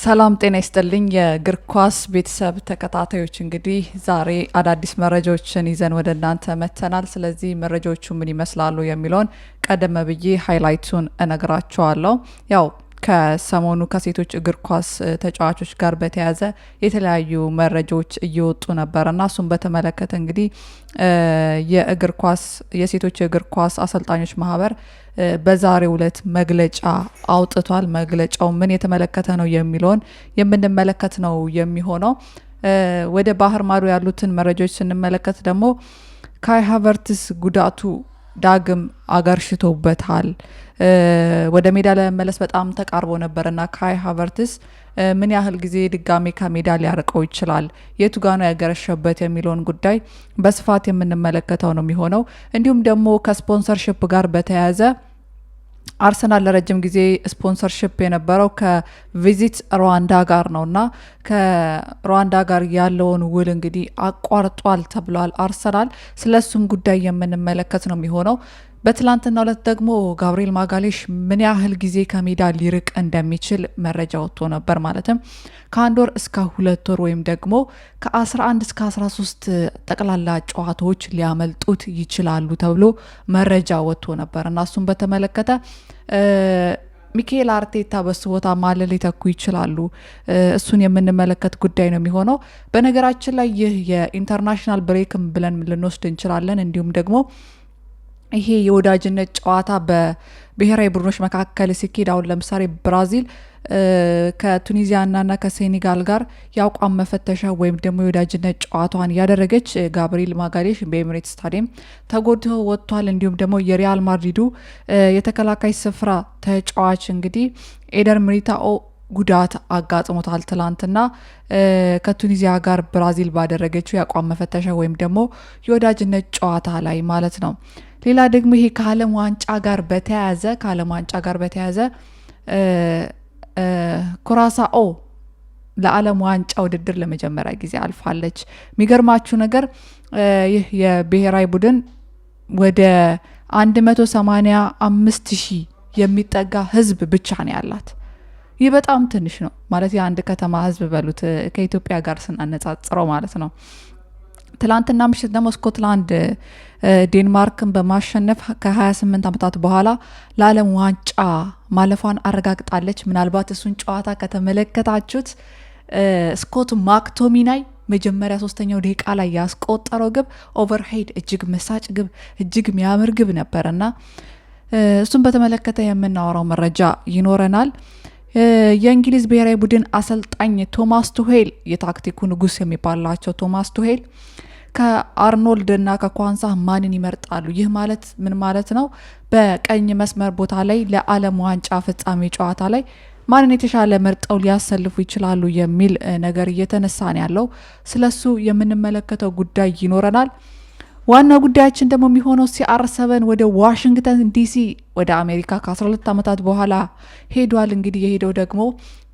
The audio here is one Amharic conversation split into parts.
ሰላም ጤና ይስጥልኝ የእግር ኳስ ቤተሰብ ተከታታዮች፣ እንግዲህ ዛሬ አዳዲስ መረጃዎችን ይዘን ወደ እናንተ መጥተናል። ስለዚህ መረጃዎቹ ምን ይመስላሉ የሚለውን ቀደም ብዬ highlight ኡን እነግራችኋለሁ። ያው ከሰሞኑ ከሴቶች እግር ኳስ ተጫዋቾች ጋር በተያያዘ የተለያዩ መረጃዎች እየወጡ ነበር እና እሱን በተመለከተ እንግዲህ የእግር ኳስ የሴቶች የእግር ኳስ አሰልጣኞች ማህበር በዛሬው ዕለት መግለጫ አውጥቷል። መግለጫው ምን የተመለከተ ነው የሚለውን የምንመለከት ነው የሚሆነው። ወደ ባህር ማዶ ያሉትን መረጃዎች ስንመለከት ደግሞ ካይ ሃቨርትስ ጉዳቱ ዳግም አገርሽቶበታል። ወደ ሜዳ ለመመለስ በጣም ተቃርቦ ነበርና ካይ ሃቨርትስ ምን ያህል ጊዜ ድጋሜ ከሜዳ ሊያርቀው ይችላል፣ የቱ ጋ ነው ያገረሸበት የሚለውን ጉዳይ በስፋት የምንመለከተው ነው የሚሆነው። እንዲሁም ደግሞ ከ sponsorship ጋር በተያያዘ አርሰናል ለረጅም ጊዜ sponsorship የነበረው ከ Visit ሩዋንዳ ጋር ነው እና ከሩዋንዳ ጋር ያለውን ውል እንግዲህ አቋርጧል ተብሏል አርሰናል። ስለሱም ጉዳይ የምንመለከት ነው የሚሆነው። በትላንትናው ዕለት ደግሞ ጋብሪኤል ማጋሌሽ ምን ያህል ጊዜ ከሜዳ ሊርቅ እንደሚችል መረጃ ወጥቶ ነበር። ማለትም ከ1 ወር እስከ 2 ወር ወይም ደግሞ ከ11 እስከ 13 ጠቅላላ ጨዋታዎች ሊያመልጡት ይችላሉ ተብሎ መረጃ ወጥቶ ነበር እና እሱን በተመለከተ ሚካኤል አርቴታ በሱ ቦታ ማንን ሊተኩ ይችላሉ? እሱን የምንመለከት ጉዳይ ነው የሚሆነው። በነገራችን ላይ ይህ የ international break ም ብለን ልንወስድ እንችላለን። እንዲሁም ደግሞ ይሄ የወዳጅነት ጨዋታ በብሔራዊ ቡድኖች መካከል ሲኬድ አሁን ለምሳሌ ብራዚል ከቱኒዚያና ከሴኔጋል ጋር የአቋም መፈተሻ ወይም ደግሞ የወዳጅነት ጨዋታዋን እያደረገች ጋብሪኤል ማጋሌሽ በኤምሬትስ ስታዲየም ተጎድቶ ወጥቷል። እንዲሁም ደግሞ የሪያል ማድሪዱ የተከላካይ ስፍራ ተጫዋች እንግዲህ ኤደር ሚሊታኦ ጉዳት አጋጥሞታል። ትላንትና ከቱኒዚያ ጋር ብራዚል ባደረገችው የአቋም መፈተሻ ወይም ደግሞ የወዳጅነት ጨዋታ ላይ ማለት ነው። ሌላ ደግሞ ይሄ ከዓለም ዋንጫ ጋር በተያያዘ ኩራሳኦ ለዓለም ዋንጫ ውድድር ለመጀመሪያ ጊዜ አልፋለች። የሚገርማችሁ ነገር ይህ የብሔራዊ ቡድን ወደ 185 ሺህ የሚጠጋ ሕዝብ ብቻ ነው ያላት። ይህ በጣም ትንሽ ነው፣ ማለት የአንድ ከተማ ሕዝብ በሉት ከኢትዮጵያ ጋር ስናነጻጽረው ማለት ነው። ትላንትና ምሽት ደግሞ ስኮትላንድ ዴንማርክን በማሸነፍ ከ28 ዓመታት በኋላ ለዓለም ዋንጫ ማለፏን አረጋግጣለች። ምናልባት እሱን ጨዋታ ከተመለከታችሁት ስኮት ማክቶሚናይ መጀመሪያ ሶስተኛው ደቂቃ ላይ ያስቆጠረው ግብ overhead እጅግ መሳጭ ግብ፣ እጅግ የሚያምር ግብ ነበር እና እሱን በተመለከተ የምናወራው መረጃ ይኖረናል። የእንግሊዝ ብሔራዊ ቡድን አሰልጣኝ ቶማስ ቱሄል፣ የታክቲኩ ንጉስ የሚባላቸው ቶማስ ቱሄል ከአርኖልድ እና ከኳንሳ ማንን ይመርጣሉ? ይህ ማለት ምን ማለት ነው? በቀኝ መስመር ቦታ ላይ ለዓለም ዋንጫ ፍጻሜ ጨዋታ ላይ ማንን የተሻለ መርጠው ሊያሰልፉ ይችላሉ የሚል ነገር እየተነሳ ነው ያለው። ስለሱ የምንመለከተው ጉዳይ ይኖረናል። ዋናው ጉዳያችን ደግሞ የሚሆነው CR7 ወደ ዋሽንግተን ዲሲ ወደ አሜሪካ ከ12 ዓመታት በኋላ ሄዷል። እንግዲህ የሄደው ደግሞ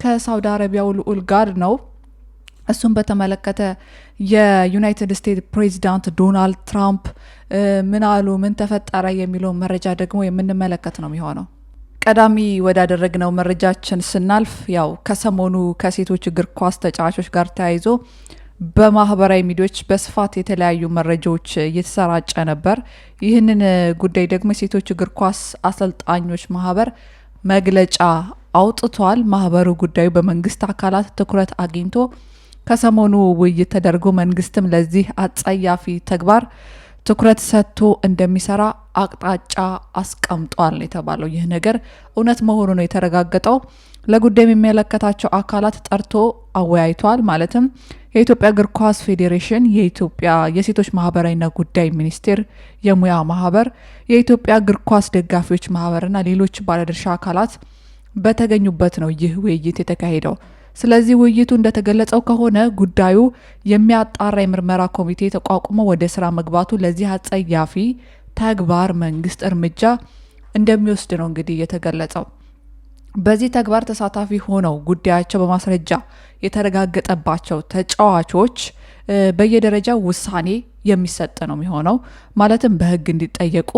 ከሳውዲ አረቢያው ልዑል ጋር ነው። እሱን በተመለከተ የዩናይትድ ስቴትስ ፕሬዚዳንት ዶናልድ ትራምፕ ምን አሉ፣ ምን ተፈጠረ የሚለውን መረጃ ደግሞ የምንመለከት ነው የሚሆነው። ቀዳሚ ወዳደረግነው መረጃችን ስናልፍ ያው ከሰሞኑ ከሴቶች እግር ኳስ ተጫዋቾች ጋር ተያይዞ በማህበራዊ ሚዲያዎች በስፋት የተለያዩ መረጃዎች እየተሰራጨ ነበር። ይህንን ጉዳይ ደግሞ የሴቶች እግር ኳስ አሰልጣኞች ማህበር መግለጫ አውጥቷል። ማህበሩ ጉዳዩ በመንግስት አካላት ትኩረት አግኝቶ ከሰሞኑ ውይይት ተደርጎ መንግስትም ለዚህ አጸያፊ ተግባር ትኩረት ሰጥቶ እንደሚሰራ አቅጣጫ አስቀምጧል የተባለው ይህ ነገር እውነት መሆኑ ነው የተረጋገጠው። ለጉዳዩ የሚመለከታቸው አካላት ጠርቶ አወያይቷል። ማለትም የኢትዮጵያ እግር ኳስ ፌዴሬሽን፣ የኢትዮጵያ የሴቶች ማህበራዊና ጉዳይ ሚኒስቴር፣ የሙያ ማህበር፣ የኢትዮጵያ እግር ኳስ ደጋፊዎች ማህበርና ሌሎች ባለድርሻ አካላት በተገኙበት ነው ይህ ውይይት የተካሄደው። ስለዚህ ውይይቱ እንደተገለጸው ከሆነ ጉዳዩ የሚያጣራ የምርመራ ኮሚቴ ተቋቁሞ ወደ ስራ መግባቱ ለዚህ አጸያፊ ተግባር መንግስት እርምጃ እንደሚወስድ ነው እንግዲህ የተገለጸው። በዚህ ተግባር ተሳታፊ ሆነው ጉዳያቸው በማስረጃ የተረጋገጠባቸው ተጫዋቾች በየደረጃው ውሳኔ የሚሰጥ ነው የሚሆነው። ማለትም በህግ እንዲጠየቁ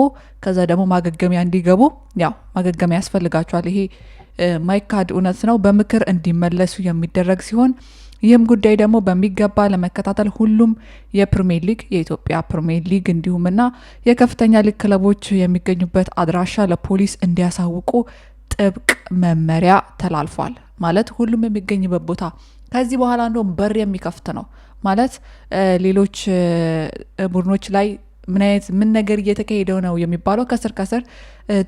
ከዛ ደግሞ ማገገሚያ እንዲገቡ፣ ያው ማገገሚያ ያስፈልጋቸዋል። ይሄ ማይካድ እውነት ነው። በምክር እንዲመለሱ የሚደረግ ሲሆን ይህም ጉዳይ ደግሞ በሚገባ ለመከታተል ሁሉም የፕሪሚየር ሊግ፣ የኢትዮጵያ ፕሪሚየር ሊግ እንዲሁምና የከፍተኛ ሊግ ክለቦች የሚገኙበት አድራሻ ለፖሊስ እንዲያሳውቁ ጥብቅ መመሪያ ተላልፏል። ማለት ሁሉም የሚገኝበት ቦታ ከዚህ በኋላ እንደውም በር የሚከፍት ነው። ማለት ሌሎች ቡድኖች ላይ ምን አይነት ምን ነገር እየተካሄደ ነው የሚባለው ከስር ከስር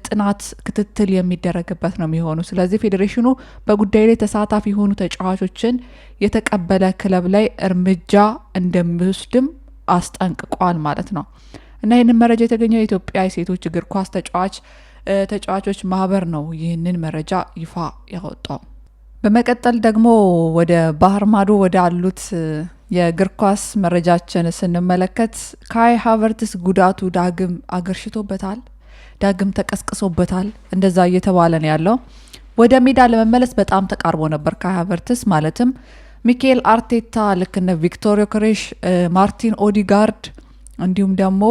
ጥናት ክትትል የሚደረግበት ነው የሚሆኑ። ስለዚህ ፌዴሬሽኑ በጉዳዩ ላይ ተሳታፊ የሆኑ ተጫዋቾችን የተቀበለ ክለብ ላይ እርምጃ እንደሚወስድም አስጠንቅቋል ማለት ነው። እና ይህንን መረጃ የተገኘው የኢትዮጵያ የሴቶች እግር ኳስ ተጫዋቾች ማህበር ነው ይህንን መረጃ ይፋ ያወጣው። በመቀጠል ደግሞ ወደ ባህር ማዶ ወዳሉት የእግር ኳስ መረጃችን ስንመለከት ካይ ሃቨርትስ ጉዳቱ ዳግም አገርሽቶበታል፣ ዳግም ተቀስቅሶበታል፣ እንደዛ እየተባለ ነው ያለው። ወደ ሜዳ ለመመለስ በጣም ተቃርቦ ነበር ካይ ሃቨርትስ። ማለትም ሚኬል አርቴታ ልክ እነ ቪክቶር ዮኬሬሽ፣ ማርቲን ኦዲጋርድ እንዲሁም ደግሞ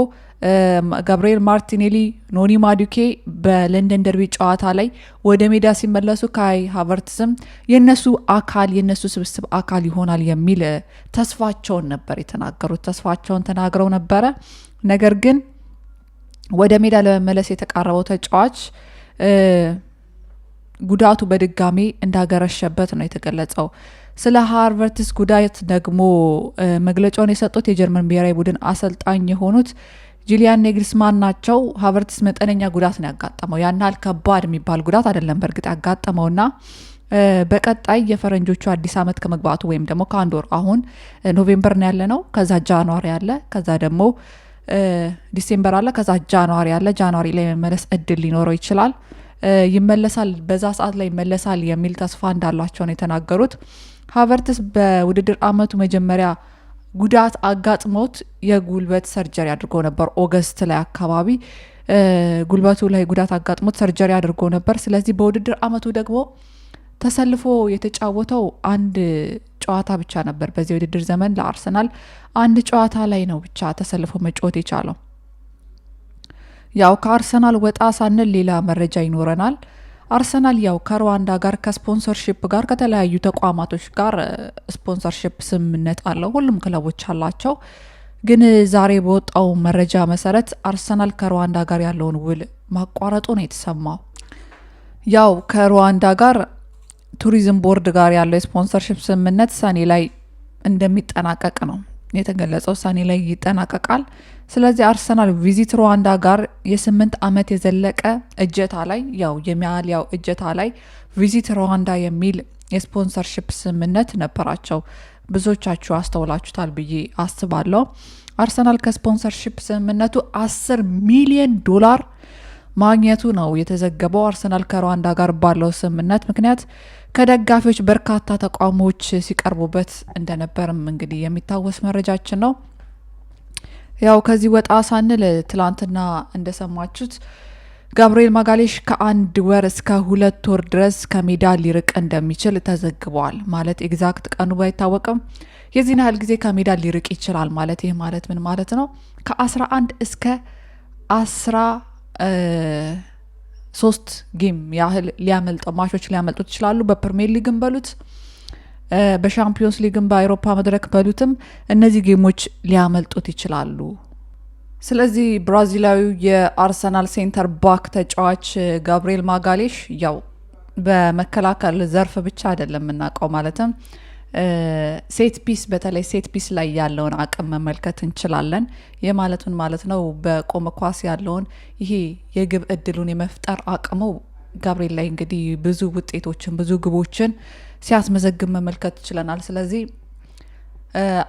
ጋብርኤል ማርቲኔሊ፣ ኖኒ ማዱኬ በለንደን ደርቢ ጨዋታ ላይ ወደ ሜዳ ሲመለሱ ካይ ሃቨርትስም የነሱ አካል፣ የነሱ ስብስብ አካል ይሆናል የሚል ተስፋቸውን ነበር የተናገሩት። ተስፋቸውን ተናግረው ነበረ። ነገር ግን ወደ ሜዳ ለመመለስ የተቃረበው ተጫዋች ጉዳቱ በድጋሚ እንዳገረሸበት ነው የተገለጸው። ስለ ሃቨርትስ ጉዳት ደግሞ መግለጫውን የሰጡት የጀርመን ብሔራዊ ቡድን አሰልጣኝ የሆኑት ጁሊያን ኔግልስማን ናቸው። ሃቨርትስ መጠነኛ ጉዳት ነው ያጋጠመው። ያን ያህል ከባድ የሚባል ጉዳት አይደለም በእርግጥ ያጋጠመውና በቀጣይ የፈረንጆቹ አዲስ ዓመት ከመግባቱ ወይም ደግሞ ከአንድ ወር፣ አሁን November ነው ያለ ነው። ከዛ January አለ፣ ከዛ ደግሞ December አለ፣ ከዛ January አለ። January ላይ መመለስ እድል ሊኖረው ይችላል። ይመለሳል፣ በዛ ሰዓት ላይ ይመለሳል የሚል ተስፋ እንዳላቸው ነው የተናገሩት። ሃቨርትስ በውድድር አመቱ መጀመሪያ ጉዳት አጋጥሞት የጉልበት surgery አድርጎ ነበር። August ላይ አካባቢ ጉልበቱ ላይ ጉዳት አጋጥሞት surgery አድርጎ ነበር። ስለዚህ በውድድር አመቱ ደግሞ ተሰልፎ የተጫወተው አንድ ጨዋታ ብቻ ነበር። በዚህ ውድድር ዘመን ለአርሰናል አንድ ጨዋታ ላይ ነው ብቻ ተሰልፎ መጫወት የቻለው። ያው ከአርሰናል ወጣ ሳንል ሌላ መረጃ ይኖረናል። አርሰናል ያው ከሩዋንዳ ጋር ከ sponsorship ጋር ከተለያዩ ተቋማቶች ጋር sponsorship ስምምነት አለው። ሁሉም ክለቦች አላቸው። ግን ዛሬ በወጣው መረጃ መሰረት አርሰናል ከሩዋንዳ ጋር ያለውን ውል ማቋረጡ ነው የተሰማው። ያው ከሩዋንዳ ጋር ቱሪዝም ቦርድ ጋር ያለው የ sponsorship ስምምነት ሰኔ ላይ እንደሚጠናቀቅ ነው የተገለጸው። ሰኔ ላይ ይጠናቀቃል። ስለዚህ አርሰናል ቪዚት ሩዋንዳ ጋር የ8 ዓመት የዘለቀ እጀታ ላይ፣ ያው የሚያሊያው እጀታ ላይ ቪዚት ሩዋንዳ የሚል የ sponsorship ስምምነት ነበራቸው። ብዙዎቻችሁ አስተውላችሁታል ብዬ አስባለሁ። አርሰናል ከ sponsorship ስምምነቱ 10 ሚሊዮን ዶላር ማግኘቱ ነው የተዘገበው። አርሰናል ከሩዋንዳ ጋር ባለው ስምምነት ምክንያት ከደጋፊዎች በርካታ ተቃውሞዎች ሲቀርቡበት እንደነበርም እንግዲህ የሚታወስ መረጃችን ነው። ያው ከዚህ ወጣ ሳንል ትላንትና እንደሰማችሁት ጋብርኤል ማጋሌሽ ከ1 ወር እስከ 2 ወር ድረስ ከሜዳ ሊርቅ እንደሚችል ተዘግቧል። ማለት exact ቀኑ ባይታወቅም የዚህን ያህል ጊዜ ከሜዳ ሊርቅ ይችላል። ማለት ይህ ማለት ምን ማለት ነው? ከ11 እስከ 13 game ያህል ሊያመልጠው፣ match ኦች ሊያመልጡት ይችላሉ። በፕሪሚየር ሊግም በሉት፣ በሻምፒዮንስ ሊግም፣ በአውሮፓ መድረክ በሉትም እነዚህ game ኦች ሊያመልጡት ይችላሉ። ስለዚህ ብራዚላዊው የአርሰናል center back ተጫዋች ጋብርኤል ማጋሌሽ ያው በመከላከል ዘርፍ ብቻ አይደለም የምናውቀው፣ ማለትም set piece፣ በተለይ set piece ላይ ያለውን አቅም መመልከት እንችላለን። የማለቱን ማለት ነው በቆመ ኳስ ያለውን ይሄ የግብ እድሉን የመፍጠር አቅሙ ጋብርኤል ላይ እንግዲህ ብዙ ውጤቶችን፣ ብዙ ግቦችን ሲያስመዘግብ መመልከት ችለናል። ስለዚህ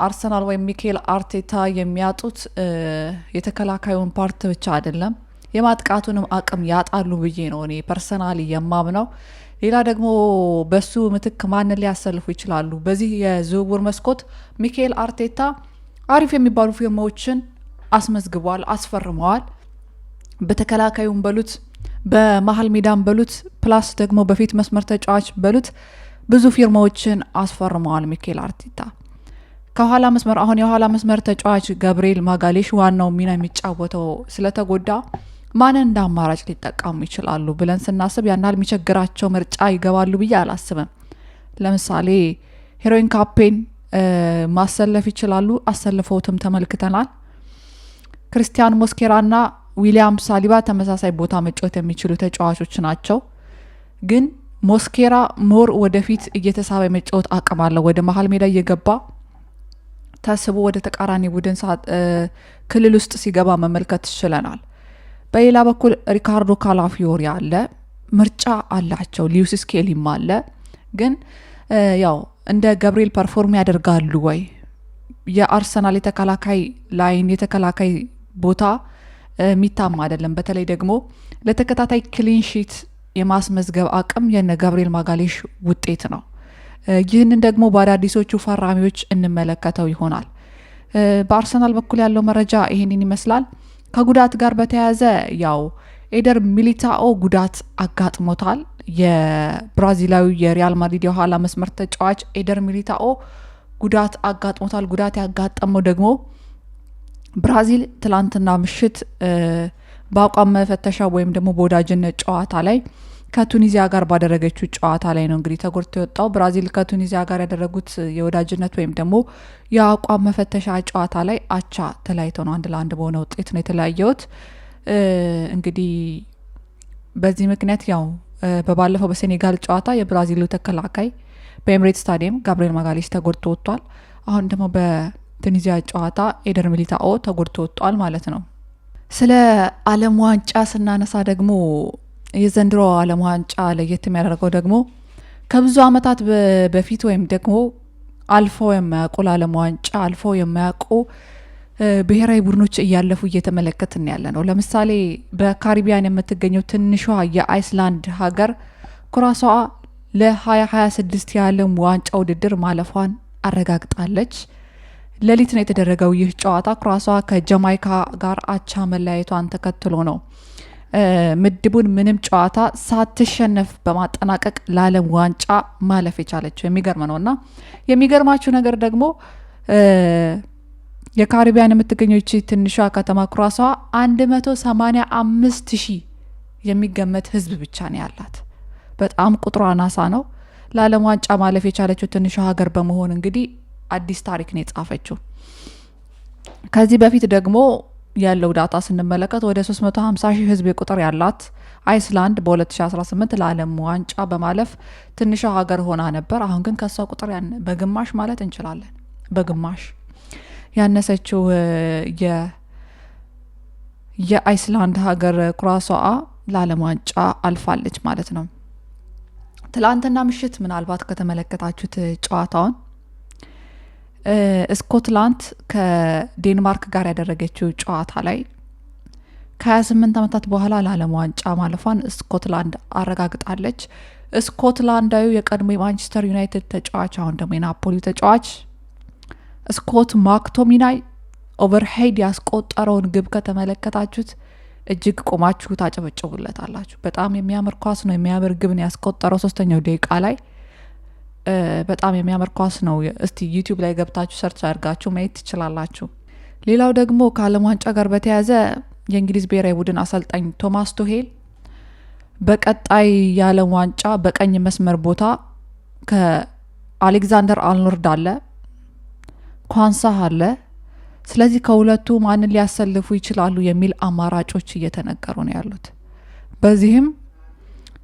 አርሰናል ወይም ሚኬል አርቴታ የሚያጡት የተከላካዩን part ብቻ አይደለም፣ የማጥቃቱንም አቅም ያጣሉ ብዬ ነው እኔ personally የማምነው። ሌላ ደግሞ በሱ ምትክ ማንን ሊያሰልፉ ይችላሉ? በዚህ የዝውውር መስኮት ሚኬል አርቴታ አሪፍ የሚባሉ ፊርማዎችን አስመዝግቧል፣ አስፈርመዋል። በተከላካዩም በሉት፣ በመሀል ሜዳም በሉት፣ plus ደግሞ በፊት መስመር ተጫዋች በሉት ብዙ ፊርማዎችን አስፈርመዋል ሚኬል አርቴታ። ከኋላ መስመር አሁን የኋላ መስመር ተጫዋች ገብርኤል ማጋሌሽ ዋናው ሚና የሚጫወተው ስለተጎዳ ማንን እንደ አማራጭ ሊጠቀሙ ይችላሉ ብለን ስናስብ ያን ያህል የሚቸግራቸው ምርጫ ይገባሉ ብዬ አላስብም። ለምሳሌ ሄሮ ኢንካፔን ማሰለፍ ይችላሉ። አሰልፈውትም ተመልክተናል። ክርስቲያን ሞስኬራና ዊሊያም ሳሊባ ተመሳሳይ ቦታ መጫወት የሚችሉ ተጫዋቾች ናቸው። ግን ሞስኬራ more ወደፊት እየተሳበ የመጫወት አቅም አለው። ወደ መሀል ሜዳ እየገባ ተስቦ ወደ ተቃራኒ ቡድን ክልል ውስጥ ሲገባ መመልከት ችለናል። በሌላ በኩል ሪካርዶ ካላፊዮሪ አለ፣ ምርጫ አላቸው። ሊዊስ ስኬሊም አለ። ግን ያው እንደ ገብርኤል perform ያደርጋሉ ወይ? የአርሰናል የተከላካይ line የተከላካይ ቦታ የሚታማ አይደለም። በተለይ ደግሞ ለተከታታይ clean sheet የማስመዝገብ አቅም የነ ገብርኤል ማጋሌሽ ውጤት ነው። ይህንን ደግሞ በአዳዲሶቹ ፈራሚዎች እንመለከተው ይሆናል። በአርሰናል በኩል ያለው መረጃ ይህንን ይመስላል። ከጉዳት ጋር በተያያዘ ያው ኤደር ሚሊታኦ ጉዳት አጋጥሞታል። የብራዚላዊ የሪያል ማድሪድ የኋላ መስመር ተጫዋች ኤደር ሚሊታኦ ጉዳት አጋጥሞታል። ጉዳት ያጋጠመው ደግሞ ብራዚል ትላንትና ምሽት በአቋም መፈተሻ ወይም ደግሞ በወዳጅነት ጨዋታ ላይ ከቱኒዚያ ጋር ባደረገችው ጨዋታ ላይ ነው እንግዲህ ተጎድቶ የወጣው። ብራዚል ከቱኒዚያ ጋር ያደረጉት የወዳጅነት ወይም ደግሞ የአቋም መፈተሻ ጨዋታ ላይ አቻ ተለያይተው ነው፣ 1-1 በሆነ ውጤት ነው የተለያየውት። እንግዲህ በዚህ ምክንያት ያው በባለፈው በሴኔጋል ጨዋታ የብራዚሉ ተከላካይ በኤምሬት ስታዲየም ጋብሪኤል ማጋሌሽ ተጎድቶ ወጥቷል። አሁን ደግሞ በቱኒዚያ ጨዋታ ኤደር ሚሊታኦ ተጎድቶ ወጥቷል ማለት ነው። ስለ ዓለም ዋንጫ ስናነሳ ደግሞ የዘንድሮ ዓለም ዋንጫ ለየት የሚያደርገው ደግሞ ከብዙ ዓመታት በፊት ወይም ደግሞ አልፎ የማያውቁ ለዓለም ዋንጫ አልፎ የማያውቁ ብሔራዊ ቡድኖች እያለፉ እየተመለከትን ያለ ነው። ለምሳሌ በካሪቢያን የምትገኘው ትንሿ የአይስላንድ ሀገር ኩራሷ ለ2026 የዓለም ዋንጫ ውድድር ማለፏን አረጋግጣለች። ሌሊት ነው የተደረገው ይህ ጨዋታ። ኩራሷ ከጀማይካ ጋር አቻ መለያየቷን ተከትሎ ነው ምድቡን ምንም ጨዋታ ሳትሸነፍ በማጠናቀቅ ለዓለም ዋንጫ ማለፍ የቻለችው። የሚገርም ነው። እና የሚገርማችሁ ነገር ደግሞ የካሪቢያን የምትገኘው ይቺ ትንሿ ከተማ ኩራሷ 185 ሺህ የሚገመት ሕዝብ ብቻ ነው ያላት። በጣም ቁጥሯ አናሳ ነው። ለዓለም ዋንጫ ማለፍ የቻለችው ትንሿ ሀገር በመሆን እንግዲህ አዲስ ታሪክ ነው የጻፈችው። ከዚህ በፊት ደግሞ ያለው data ስንመለከት ወደ 350 ሺህ ህዝብ ቁጥር ያላት አይስላንድ በ2018 ለዓለም ዋንጫ በማለፍ ትንሿ ሀገር ሆና ነበር። አሁን ግን ከሷ ቁጥር በግማሽ ማለት እንችላለን፣ በግማሽ ያነሰችው የአይስላንድ ሀገር ኩራሷ ለዓለም ዋንጫ አልፋለች ማለት ነው። ትላንትና ምሽት ምናልባት ከተመለከታችሁት ጨዋታውን ስኮትላንድ ከዴንማርክ ጋር ያደረገችው ጨዋታ ላይ ከ28 ዓመታት በኋላ ለዓለም ዋንጫ ማለፏን ስኮትላንድ አረጋግጣለች። ስኮትላንዳዊ የቀድሞ የማንቸስተር ዩናይትድ ተጫዋች አሁን ደግሞ የናፖሊ ተጫዋች ስኮት ማክቶሚናይ overhead ያስቆጠረውን ግብ ከተመለከታችሁት እጅግ ቆማችሁ ታጨበጭቡለታላችሁ። በጣም የሚያምር ኳስ ነው፣ የሚያምር ግብ ነው ያስቆጠረው ሶስተኛው ደቂቃ ላይ በጣም የሚያምር ኳስ ነው። እስቲ ዩቲዩብ ላይ ገብታችሁ search አድርጋችሁ ማየት ትችላላችሁ። ሌላው ደግሞ ከዓለም ዋንጫ ጋር በተያያዘ የእንግሊዝ ብሔራዊ ቡድን አሰልጣኝ ቶማስ ቱሄል በቀጣይ የዓለም ዋንጫ በቀኝ መስመር ቦታ ከአሌክዛንደር አርኖልድ አለ፣ ኳንሳህ አለ። ስለዚህ ከሁለቱ ማንን ሊያሰልፉ ይችላሉ የሚል አማራጮች እየተነገሩ ነው ያሉት። በዚህም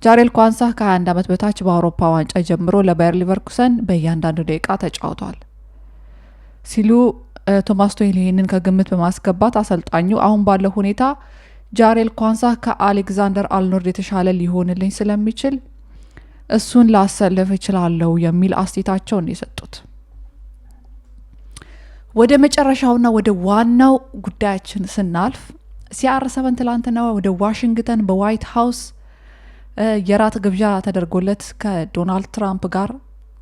ጃሬል ኳንሳህ ከ21 ዓመት በታች በአውሮፓ ዋንጫ ጀምሮ ለባየር ሊቨርኩሰን በእያንዳንዱ ደቂቃ ተጫውቷል ሲሉ ቶማስ ቱሄል ይህንን ከግምት በማስገባት አሰልጣኙ አሁን ባለው ሁኔታ ጃሬል ኳንሳህ ከአሌክዛንደር አርኖልድ የተሻለ ሊሆንልኝ ስለሚችል እሱን ላሰልፍ እችላለሁ የሚል አስተያየታቸውን የሰጡት። ወደ መጨረሻውና ወደ ዋናው ጉዳያችን ስናልፍ CR7 ትላንትና ወደ ዋሽንግተን በዋይት ሀውስ የራት ግብዣ ተደርጎለት ከዶናልድ ትራምፕ ጋር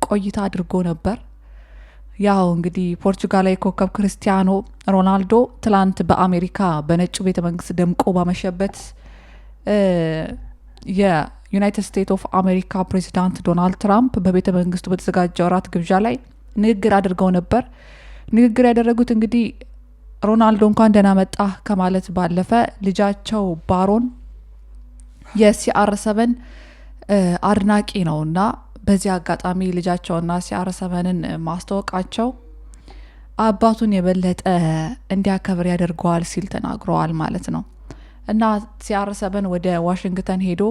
ቆይታ አድርጎ ነበር። ያው እንግዲህ ፖርቹጋላዊ ኮከብ ክርስቲያኖ ሮናልዶ ትላንት በአሜሪካ በነጩ ቤተ መንግስት ደምቆ ባመሸበት የዩናይትድ ስቴትስ ኦፍ አሜሪካ ፕሬዚዳንት ዶናልድ ትራምፕ በቤተ መንግስቱ በተዘጋጀው ራት ግብዣ ላይ ንግግር አድርገው ነበር። ንግግር ያደረጉት እንግዲህ ሮናልዶ እንኳን ደህና መጣህ ከማለት ባለፈ ልጃቸው ባሮን የ CR7 አድናቂ ነው እና በዚህ አጋጣሚ ልጃቸውና CR7ን ማስተዋወቃቸው አባቱን የበለጠ እንዲያከብር ያደርገዋል ሲል ተናግረዋል ማለት ነው። እና CR7 ወደ ዋሽንግተን ሄዶ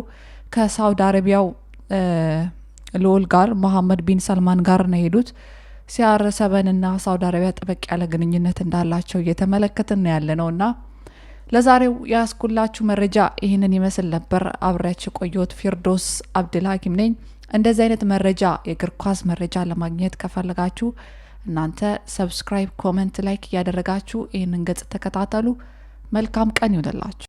ከሳውዲ አረቢያው ልዑል ጋር፣ መሐመድ ቢን ሰልማን ጋር ነው የሄዱት። CR7 እና ሳውዲ አረቢያ ጠበቅ ያለ ግንኙነት እንዳላቸው እየተመለከትን ነው ያለ ነው። እና ለዛሬው ያስኩላችሁ መረጃ ይህንን ይመስል ነበር። አብሬያችሁ የቆየሁት ፊርዶስ አብድል ሀኪም ነኝ። እንደዚህ አይነት መረጃ፣ የእግር ኳስ መረጃ ለማግኘት ከፈለጋችሁ እናንተ subscribe፣ comment፣ like እያደረጋችሁ ይህንን ገጽ ተከታተሉ። መልካም ቀን ይሁንላችሁ።